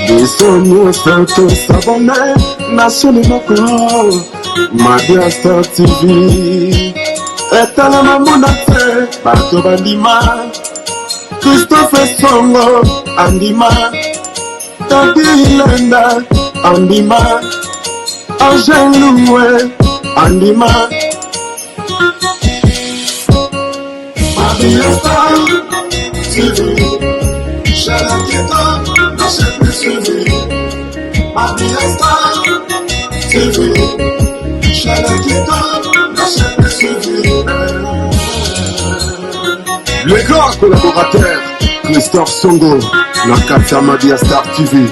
Biso nyonso tosabone na chaîne moko Madia Star TV etalama mona te bato bandima Christophe Songo andima Tati Ilenda andima Angel Luwe andima Madia Star TV chaîne kitoko na chaîne plus suivie Madia Star TV chaîne kitoko na chaîne plus suivie. Le grand collaborateur Christophe Songo na kati ya Madia Star TV.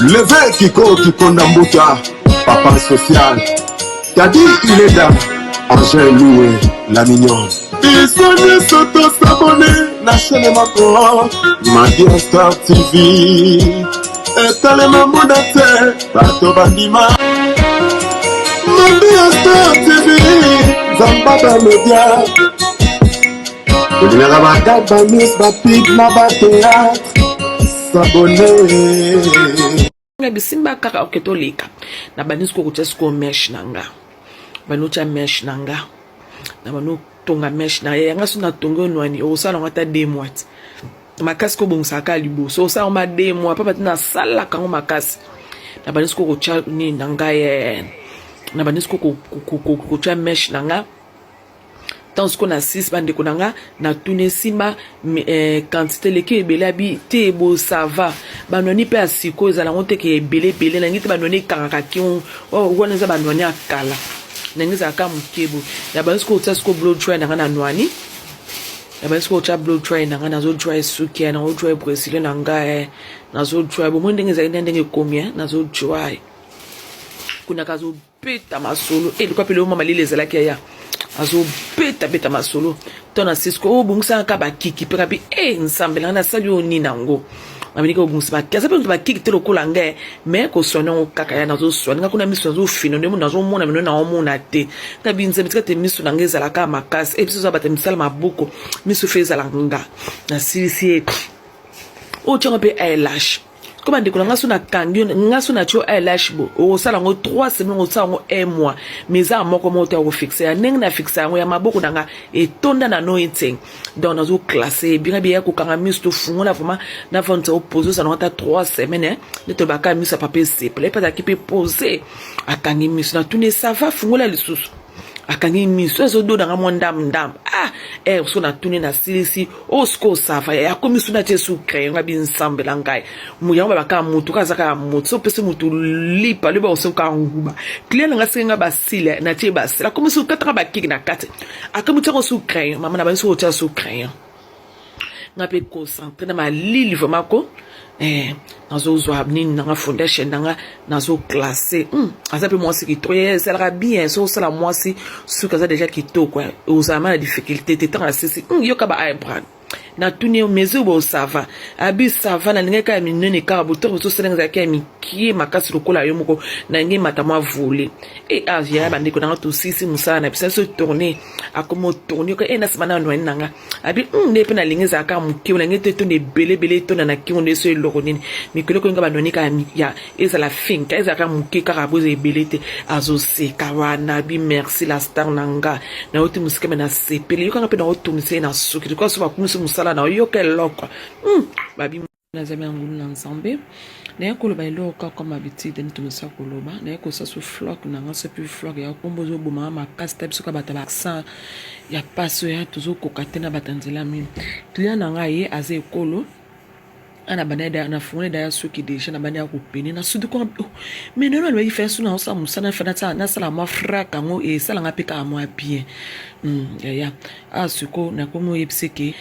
Leve Kiko Kikonda Mbuta, papa social. Tadi Ileda, Angèle Loué, la mignonne. Biso nyonso tosabone na chaîne moko Madia Star TV. Etalema mona te bato bandima Madia Star TV Nzamba ba media Olingaka ba ba news ba pub na ba théâtre S'abonner. Nga bisimba kaka oke toleka na bandi sikoyo kotia sikoyo meche na nga bandi otya meche na nga na bandi otonga meche na ye yanga so natongi onwani okosala yango ata de mois ti makasi kobongisaka kaka liboso osala yango ma de mois papa ti nasalaka yango makasi na bandi sikoyo kotya nini na ngai eh, na bandi sikoyo kotya meche na nga ntango sikoyo na 6 bandeko na nga natuni esimba eh, quantité eleki ebele abi te bo ça va banoni mpe ya sikoyo ezala yango te ke ebele ebele nangi te banoni ekangaka ki oh, wana eza banoni ya kala ndenge ezalaka moke boye na bandi sikoyo otia sikoyo blow dry na nga na nwani na bandi sikoyo otya blow dry na nga nazo dry suki nazo dry brésilien na nga eh, nazo dry bomoi ndenge ezali ndenge ekomi eh, nazo dry kuna kazo beta masolo e lokola mpe lelo mwa malili ezalaki yaya azobeta beta masolo to na sisko oyo obongisaka kaka bakiki mpe kabi e nsambe nanga nasali oyo nini yango nabindiki kobongisa bakiki aza mpe moto bakiki te lokola ngai me koswana yango kaka ya nazoswana nga kuna miso nazofina nde nazomona mino naomona te kabi nzambe tika te miso na ngai ezalaka makasi e biso oza bato ya misala maboko miso fe ezala nga nasilisi ye oyo tiango mpe eyelash ko bandeko na nga so nakangi yo nga so natio eyelash bo okosala yango 3 semaine okosala yango 1 mois mais eza moko moko te ya kofixe ya ndenge na fixe yango ya maboko na nga etonda na no etseng donc nazo classe ebinga biya kokanga miso tofungola vraiment navandisa opose ozala yango ata 3 semaine nde tolobaka miso ya papa esepela epe azalaki mpe pose akangi miso natuni sava fungola lisusu akangi miso ezododa nga mwa ndambu ndambu ah eh so natuni nasilisi oyo sikoyo sava ya akomi so natie su crayon nga binsambela ngai yango babaka motu kaka aza kaka motu so opesi motu lipa lobi akosoka nguba client na nga senge nga basile natie basile akomi su kataka bakiki na kati akomi tiako su crayon mama na bani soki otia su crayon nga mpe concentre na malili vraiment ko eh, nazozwa nini nanga foundation nanga nazo classe aza mpe mwasi kitoko ye esalaka bien so osala mwasi suki aza deja kitoko eh, ozala ma na difficulté te ntango asisi yoka ba eyebrow natuni yo mesure bo sava abi sava nalingaki kaka ya minene kaka botongo bozosalenga ezalaki ya mikie makasi lokola yo moko nalingi mata mwa vole e ah, yaya bandeko nanga tosisi mosala na biso so tourne akomi otourne yoka e na nsima na noani nanga abi nde mpe nalingi ezala kaka moke nalingi te etonda ebele ebele etonda na kingo nde so eloko nini mikolo ekoyinga banoni kaka ya ezala finka ezala kaka moke kaka bo eza ebele te azoseka wana abi merci la star na nga nauti mosika me nasepeli yokanga mpe naotungisa ye na suki lokola so bakumisi mosala na oyoka eloko babi Nazali na ngolu na Nzambe. Naye koloba eloko kaka comme habitude nde tomesana koloba. Naye kosala su flock na nga soki flock ya kombo ezoboma nga makasi ta biso kaka bato ya ba accent ya pasi oyo tozokoka te na bato ya nzela mino. Client na nga ye aza ekolo ana banda da na fungoli daya suki deja na banda ya kopene na suki ko oh, mais nano alobaki faya su naosala mosala fa nasala mwa frak yango esala nga mpe kaka mwa bien yaya ah sikoyo nakomi oyebisa ke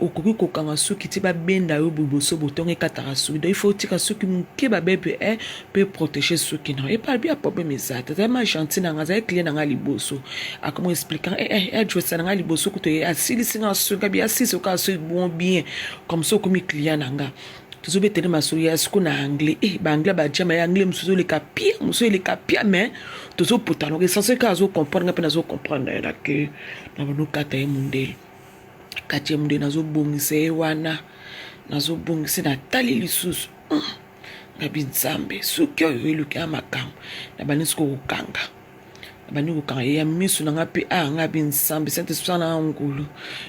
okoki kokanga suki ti babenda yo liboso botongo ekataka suki donc il faut otika suki moke babebe eh, mpe protéger suki na yo epa bia problème eza te azali ma gentil na nga azali client na nga liboso akomi expliquant eh, eh, adresse na nga liboso kutu asilisi nga suki abi asilisi okaa suki bon bien comme ça okomi client na nga. Tozobetele masolo ya siko na anglais. Eh, ba anglais ba jama ya anglais mosusu eleka pia, mosusu eleka pia, mais tozopota donc essentiel kaka azo comprendre nga mpe nazo comprendre ye na ke na banokata ye mondele. Kati ye mondele nazobongisa ye wana, nazobongisa natali lisusu. Ngabi Nzambe, soki oyo eluki ya makambo, nabandi siko kokanga. Nabandi kokanga ye ya miso na nga mpe ah ngabi Nzambe, Saint Esprit na ngulu.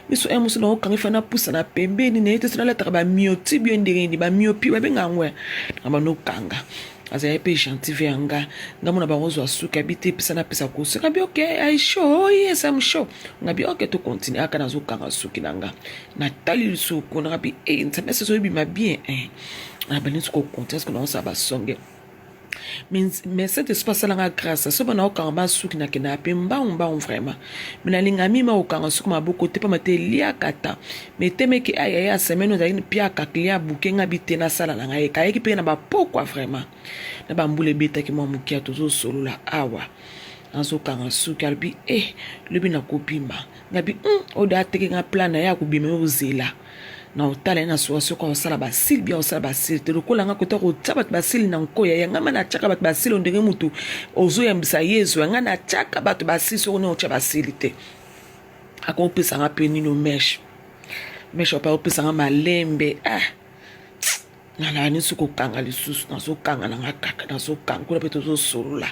Miso ya mosu na kokanga ifa napusa na pembeni na ye te, so nalataka ba myopie bio ndenge nini, ba myopie babenga yango ya. Nabandi kokanga. Azalaki mpe gentil ve ya nga. Nga mona bango zwa suki abi te pesa napesa koso. Ngabi ok, I show, oh yes, I'm sure. Ngabi ok, to continue aka nazokanga suki na nga. Natali lisusu kuna ngabi eh Nzambe soso ebima bien eh. Nabandi suki kokontinue suki naosala basonge. Mais Saint Esprit asalanga grâce soki bana okanga basuki nakendaka mpe mbangu mbangu vraiment. Mais nalinga mima kokanga suki maboko te pamba te eliaka ta. Mais temeki ayaya semaine ozalaki piaka client abuke nga bi te nasala na ngai kayaki mpe na bapokwa vraiment. Na bambula ebetaki mwa moke tozosolola awa. Nazokanga suki alobi eh lobi nakobima. Ngabi oyo ateki nga plan na ye akobima yo ozela. Na otala ye na suka soki akosala basili bia akosala basili te lokola nga kota kotia bato basili na nkoya ya nga ma natiaka bato basili ondenge mutu ozoyambisa Yezu ya nga natiaka bato basili soki ne otya basili te akopesa nga mpe nino meshe meshe apa opesa nga malembe ah nalala nyonso kokanga lisusu nazokanga na nga kaka nazokanga kuna mpe tozosolola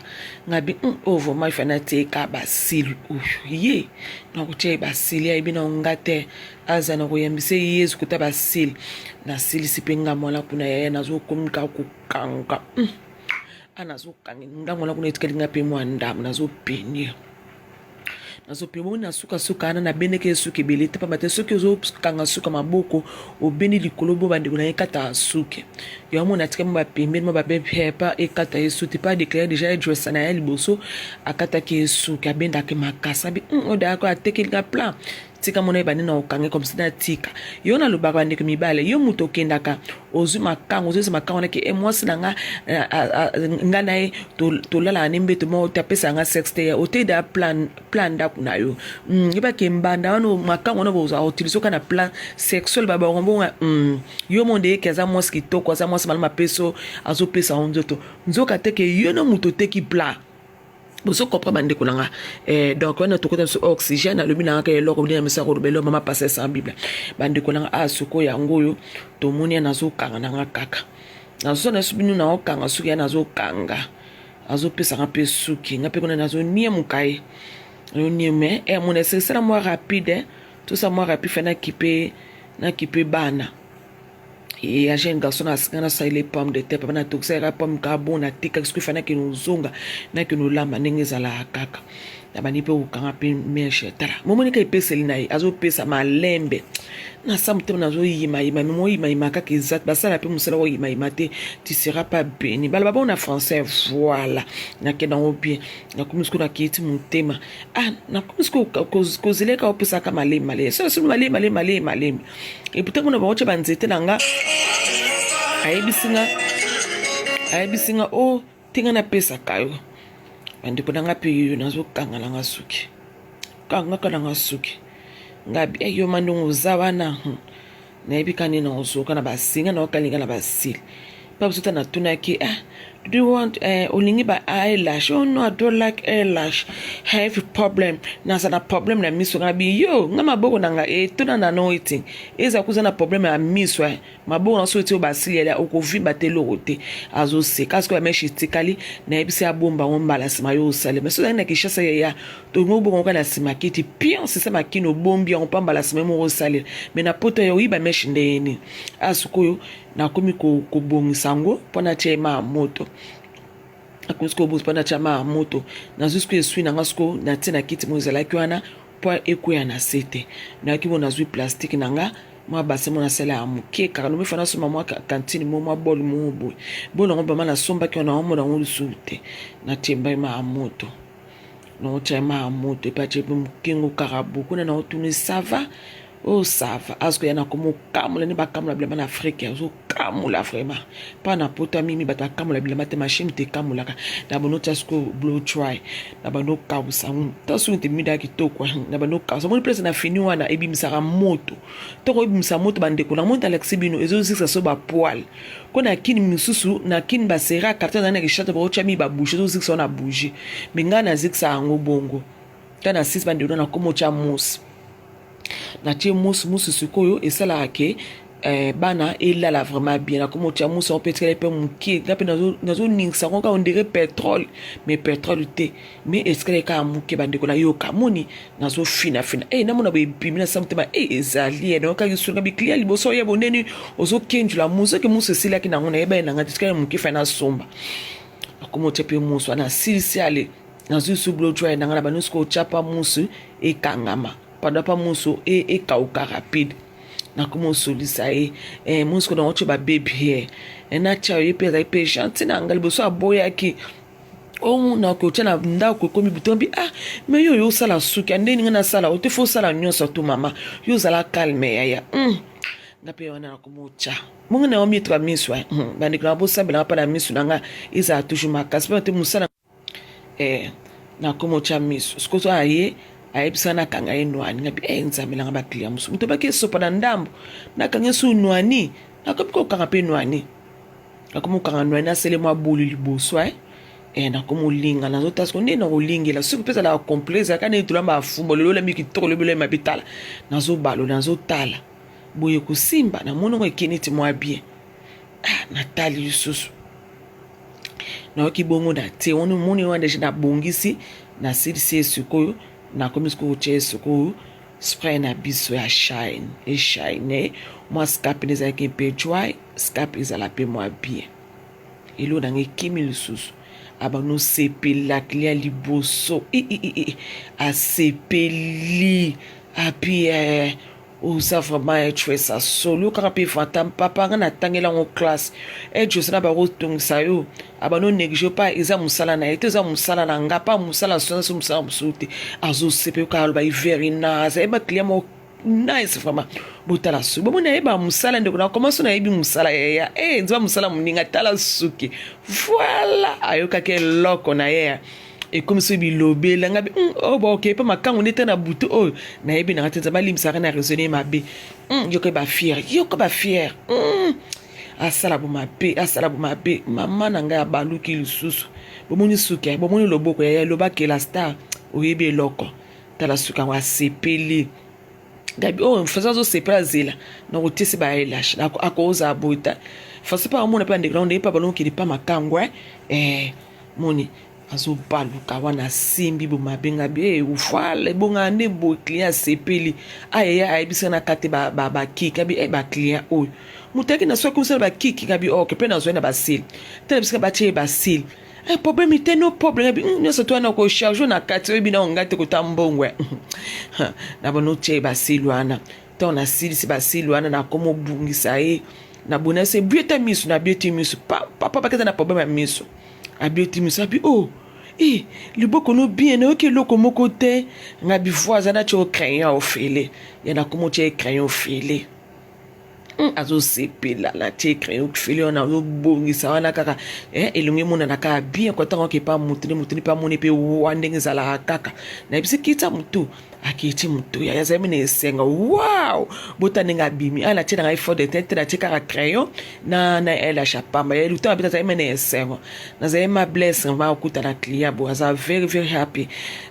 ngabi oyo vraiment ifa natieka basili oyo ye nakotia ye basili ayebi na nga te aza na koyambisa ye yezu kota basili nasilisi mpe nga mwana kuna yaya nazokomi kaka kokanga a nazokanga nga mwana kuna etikali nga mpe mwa ndambo nazopenie nazopema bongo na sukasuka wana nabendaki ye suki ebele te pamba te soki ozokanga suka maboko obendi likolo bo bandeko na ye ekataka suki yango mona atikami bapembeni mwa babepe pa ekata ye suki pa deklare deja hairdresser na ye liboso akataki ye suki abendaki makasi abi odayako atekeli nga plan tika mona ebandi na okange comme si natika yo nalobaka bandeko mibale yo moto okendaka ozwi makango ozwisa makango naki e mwasi na nga nga na ye tolalaka ne mbeto moko te apesaka nga sexe te oteyida plan plan ndako na yo yebake mbanda wana makango wana bozwa utilise oka na plan sexuel babango mbongo yo monde yeke aza mwasi kitoko aza mwasi malamu apeso azopesa yo nzoto nzoka te ke yo na moto oteki plan bozo comprendre bandeko na nga eh, donc wana tokota biso oxygène alobi na nga ka eloko bino na miso ya koloba eloko mama pasa sans bible bandeko na nga ah sikoyo yango oyo tomoni ya nazokanga na nga kaka nazosala biso bino naokanga suki ya nazokanga azopesaka mpe suki nga mpe kuna nazoniemuka ye nazonieme eh, mona esala mwa rapide eh. tosala mwa rapide fa nakipe nakipe bana ya jeune garçon na nga nasaleli pomme de terre papa natokisaka pomme kaka bon natikaki soki fa nakende ozonga nakende olamba ndenge ezalaka kaka nabandi mpe kokanga mpe meshe tala momoni ka epeseli na ye azopesa malembe nasa motema nazoyimayima me moyimayima kaka eza basala mpe mosala koyimayima te tu seras pas béni baloba bongo na français voilà nakende yango bien nakomi sikoyo nakiti motema ah nakomi sikoyo kozeleka opesaka malemi malemi so soki malemi malemi malemi malemi epuis ntango na bango tya banzete na nga ayebisi nga ayebisi nga o oh, te nga napesaka yo bandeko na nga mpe yoyo nazokanga na nga suki kangaka na nga suki ngabi eh, yo mandongo oza wana hmm. Nayebi ka nini nakozoka na basinga naokalinga na basili pa biso ta natunaki ah, do you want eh, olingi ba eyelash? Oh no, I don't like eyelash, I have a problem, naza na problème na miso. Nga bi yo nga maboko na nga etona na no ete eza kuza na problème ya miso eh. Maboko na so eti basili ya okovimba te eloko te azoseka sikoyo ya meshe etikali nayebisi abomba yango mbala nsima yo osalema so ozali na Kinshasa yaya tolingi obongo kaka na nsima kiti pion sisa makini obombi yango mpa mbala nsima moko osalela me na poto ya oyiba meshe ndenge nini a sikoyo nakomi kobongisa yango mpo natia ye maa moto nakomi sikoyo kobongisa mpo natia maa moto nazwi sikoyo eswi na nga sikoyo natie na kiti moko ezalaki wana mpo ekweya na se te nayaki bo nazwi plastique na nga mwa base moko nasala ya moke kaka nomifa nasomba mwa kantine mo mwa bol moko boye bol yango bama nasombaki wana omona yango lisusu te natie mbai maa moto naotya maa moto epe atie mpe mokengo kaka boku na naotuni sava oyo sava azokoya na komokamola nde bakamola bilamba na afrike azokamola. Kamula vraiment pa na pota mimi bato akamula bilamba te machine te ekamulaka na bano tia sikoyo blow dry na bano kausa ta soki te mida kitoko na bano kausa moni place na fini wana ebimisaka moto toko ebimisa moto bandeko na moni alakisi bino ezozikisa so bapoile ko na kini misusu na kini basera quartier na na kishata baotya mi babouche ezozikisa wana bougie me ngai nazikisa yango bongo ta na 6 bandeko na komo tya mousse natie mousse mousse sikoyo esalaka ke eh, bana elala vraiment bien nakoma otya mousse yango mpe etikali mpe mokie nga mpe nazoningisa yango kaka ondire pétrole mais pétrole te mais etikali kaka moke bandeko nayoka moni nazofinafina e namona boye ebimi na sa motema e ezali e nayokaki sunga biklia liboso oye boneni ozokenjula mousse oke mousse esilaki nango nayeba ye nanga te etikali moke fai nasomba nakoma otya mpe mousse wana asilisi ale nazwi su blow dry nanga na bandi sikoyo otya pa mousse ekangama pardon pa mousse ekauka rapide nakoma osolisa ye eh, mousse kona otya ba baby hair eh, natya ye mpe azali mpe gentil na nga liboso aboyaki omona kotya na ndako ekomi butombi ah me yo oyo osala suki ya ndenge nga nasala ote fo osala nyonso to mama yo ozala calme yaya mm. nga mpe wana nakoma otya bongo na yo mietuka miso eh. mm. bandeko na bosambelanga mpa na miso na nga ezala toujours makasi mpe te mosala eh, nakoma otya miso sikoyo so aye ayebisa nakanga ye nwani ngabi eh, nzambe nanga baklia mosusu moto baki esopa na ndambo nakanga ye su nwani nakomi kokanga mpe nwani nakomi kokanga nwani nasele mwa boli liboso eh. Eh, nakomi olinga nazotala siko nde nakolingela soki mpe ezalaka complet ezalaka nde tolamba afumba lelo olambi kitoko lobi olami mabe tala nazobalo nazotala boye kosimba namoni yango eke neti mwa bien ah, natali lisusu nayoki bongo na tie wana omoni wana deja nabongisi nasilisi ye sikoyo nakomi sikoyo kotya ye sikoyo spray na biso ya shine eshine mwa scap nde ezalaki mpe dry scap ezala mpe mwa bien elo nanga ekimi lisusu abandi osepela kilia liboso asepeli api eh, oza vraiment hairdresser solo kaka mpe vanta papa nga natangela yango classe hairdresser na bakotongisa yo abandi onéglige pa eza mosala na ye te eza mosala na nga pa mosala sonasi mosala mosusu te azosepe kaka aloba very nice ayeba client moko nice vraiment botala suki bomoni nayeba mosala ndeko na koma so nayebi mosala yaya e nzima mosala moninga tala suki voilà ayokaki eloko na ye ekomi soki bilobela nga oyo baoke mpe makangu nde te na butu oyo nayebi nanga te nzambe alimbisaka na raisonne mabe yoka bafiere yoka bafiere asala bo mabe asala bo mabe mama na ngai abaluki lisusu bomoni suki bomoni loboko yaya elobakela star oyebi eloko tala suki yango asepeli gabi oyo oh, façon azosepela zela nakotisi ba eyelash akozala boye ta façon mpe amona mpe bandeko nango ndenge mpe balongokende mpe makangu eh, eh moni azobaluka wana asimbi bomabe ngabi e eh, voile ebongaka nde boye client asepeli ayaya ayebisaka na kate bakiki abi e baclient oyo moto ayaki na soki mosala bakiki ngabi oke mpe nazwai na basile tala bisika batye ye basile Eh, problème te no problème bi hmm, nyonso to wana kocharge na kati oyebi na ngai te kota mbongo eh. na bano tie basili wana ntango nasilisi basili wana nakoma obungisa ye nabona se biota miso na bioti miso papa bakeza na problème ya miso abioti miso abi o oh, e liboko no bien nayoki eloko moko te nga bifo aza na tio crayon ofele ya nakoma otya ye crayon ofele Azosepela na tie crayon fele wana azobongisa wana kaka eh, elongi emonana kaka bien kwa ntango akepa motu nde motu nde mpe amoni mpe wa ndenge ezalaka kaka nayebisi kita motu akiti motu yaya azali na esengo wow bota ndenge abimi ala tie na ngai fond de teint te natie kaka crayon na na elasha pamba ya luta abeta azali na esengo nazali ma blesse ma okuta na client bo aza very very happy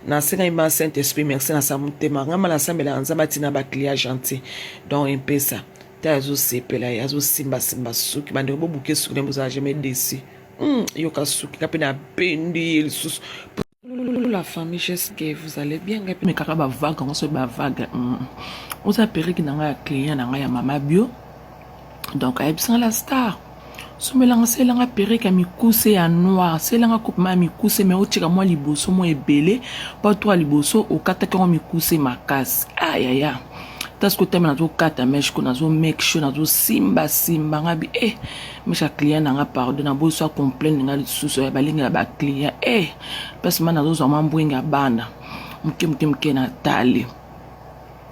nasengaki ma saint esprit merci na sa motema ngai ma nasambelaka nzambe atina ba client gentil donc mpesa te azosepela ye azosimbasimba suki bandeko bobuke suki na bozala jamais déçu yoka suki nga mpe nabendi ye lisusu la famille j'espère que vous allez bien ngai mpe mekaka bavague yango soki bavague oza perike na ngai ya client na ngai ya mama bio donc ayebisanga la star sombelanga salelanga perike ya mikuse ya noir salelanga coupe ya mikuse me otika mwa liboso mwa ebele mpo toa liboso okataki yango mikuse makasi ayaya ah, ta sikoyo teme nazokata meshe ko nazo make sure nazosimbasimba nga bi eh meshe ya client na nga pardon naboyi so acomplaine nga lisusu ya balingela baclient eh place ma nazozwa mwa mbwenge ya bana moke moke moke natali.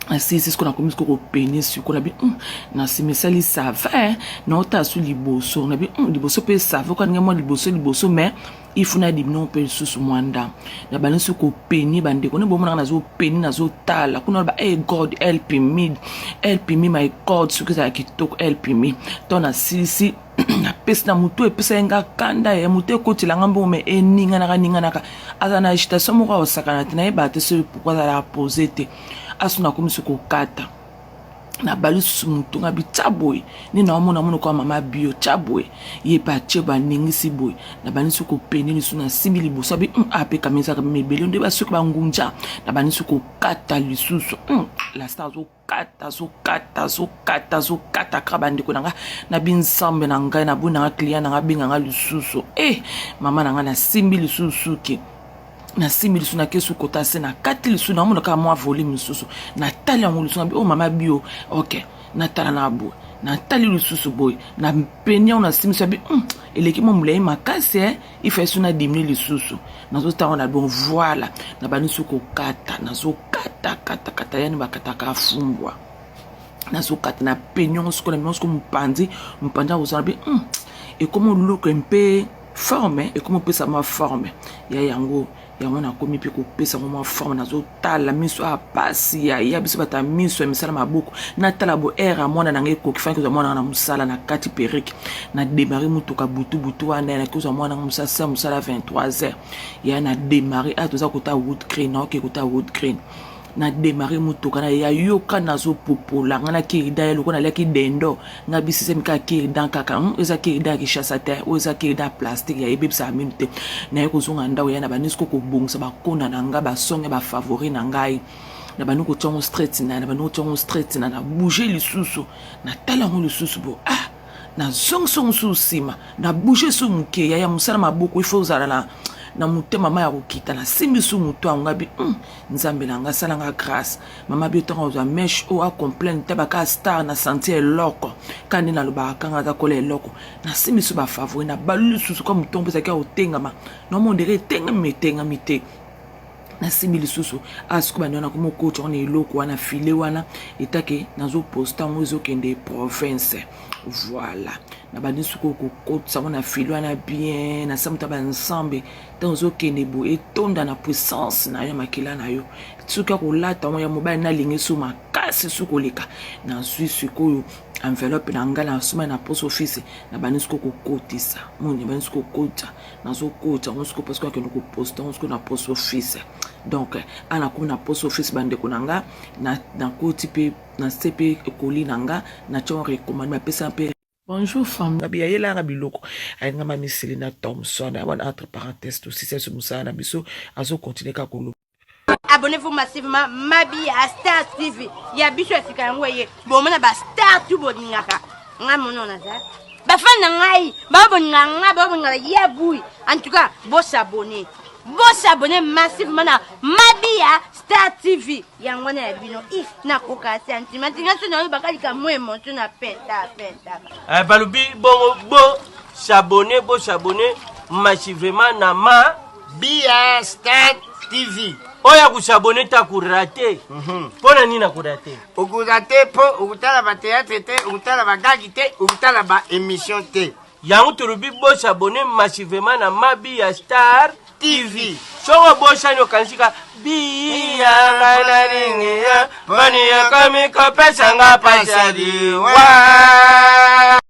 Asilisi siko, nakomi siko kopene siko, nabi na nsima esali ça va. Naotala su liboso, nabi liboso mpe ça va, okaninga mwa liboso liboso, mais il faut nadimino mpe lisusu mwa ndambo. Na bandi soki kopene, bandeko, nde bomonaka nazopene, nazotala kuna, ba hey God, help me, help me my God. Soki ezala kitoko, help me. To nasilisi, napesi na motu, epesa ye nga kanda ya motu, ekotelanga mbongo, me eninganaka ninganaka, aza na agitation moko akosakana te. Nayebaka te soki pourquoi azalaka pose te. Aso nakomi soki kokata, nabali susu motu nga bitya boye nde naomona mona kwa mama bio tya boye, ye mpe atie, baningisi boye, nabandi soki kopene lisusu, nasimbi liboso, abi ape kami ezaka mebele nde basuki bangunja. Nabandi soki kokata lisusu, la star azokata, azokata, azokata, azokata kaka. Bandeko na nga, nabi nzambe na ngai, naboi nanga client nanga abenga nga lisusu e mama na ngai. Nasimbi lisusu suki, nasimbi lisusu, nakesi kota se na kati lisusu, naomona kaka mwa volume lisusu. Natali yango lisusu, nabi o oh, mama bio, ok, natala na boye, natali lisusu boye, na peni yango, nasimbi so, abi eleki mwa molai makasi e ifa esu na dimine lisusu. Nazotanga na bon, voilà, nabandi so kokata, nazokata kata kata, yani bakataka fumbwa. Nazokata na peni yango sikoyo, na bino sikoyo mopanzi mopanzi akozala bi ekomi oluka mpe forme, ekomi opesa mwa forme ya yango. Yango nakomi mpe kopesa yango mwa forme. Nazotala miso ya pasi ya biso bato ya miso ya misala maboko. Natala bo aire ya mwana na ngai ekoki, fani kozwa mwana na mosala. Na kati perruque, na démarre motuka butu butu wana, naki kozwa mwana nga mosala sa mosala 23 heures ya na démarre. A toza kota Wood Green, naoke kota Wood Green, na démarre motuka na ya yoka, nazopopola nga na cure-dent ya lokola naliaki dendo nga bisisemi kaka cure-dent kaka eza cure-dent ya Kinshasa te, oyo eza cure-dent ya plastique ya ebebisaka mino te. Naye kozonga ndako ya na bandi siko kobongisa bakonda na nga, basonge bafavori na ngai, na bandi kotia yango straight na bandi kotia yango straight na bouge lisusu, natala yango lisusu bo, ah, nazongisa yango mosusu nsima, na bouge so moke. Ya mosala maboko, ifo ozala na motema ma ya kokita. Nasimbi su motu yango, ngabi nzambe na nga, asalanga grâce. Mama bio, ntango azwa mèche oyo acomplaine te, baka star na senti eloko ka nde nalobaka kanga aza kola eloko. Nasimbi su bafavori, nabalu lisusu ka motongo mpe ezalaki ya kotengama, nomondere etengami, etengami te. Nasimbi lisusu asiko bandi wana, komi okotya wana eloko wana, file wana etake, nazoposta yango, ezokende province. Voilà, nabandi sikoyo kokotisa yango na file wana bien. Nasamuta banzambe, ntango ozokende boye, etonda na puissance na yo ya makila na yo. Soki akolata yango ya mobali, nalingi so makasi su koleka. Nazwi sikoyo enveloppe na ngai, nasomai na post office, nabandi sikoyo kokotisa moni, nabandi sikoyo kokota, nazokota yango sikoyo parce que akende koposta yango sikoyo na post office. Donc ana komi na post office, bandeko na nga, nakoti mpe na se mpe ekoli na nga, natia recommande, bapesa mpe. Bonjour femme, abi ayelanga biloko, ayengama misili na Thomson wana. Entre parenthèse, tosisi so mosala na biso, azokontinue kaka koloba. Abonnez-vous massivement, Mabi à Star TV. Ya biso ya sika yango eye. Bomona ba star tout bolingaka. Nga mono naza. Ba fan na ngai, ba bolinga nga, ba bolinga ya bui. En tout cas, bo s'abonner. Bo s'abonner massivement na Mabi ya Star TV. Yango wana ya bino. I nakoka sentiment. Nga so na yo bakalika mo émotion na penta penta. Eh, balobi bongo bo s'abonner, bo s'abonner massivement na ma Bia Star TV. Oyo akosabone te akorate. Mpo na nini akorate? Okorate mpo okotala bateatre te, okotala bagagi te, okotala baémission te. Yango tolobi bosabone massivement na Mabi ya Star TV. Soki obosani, okanisi ka biya ngai nalingi ya poni ekomi kopesanga pasadi wa.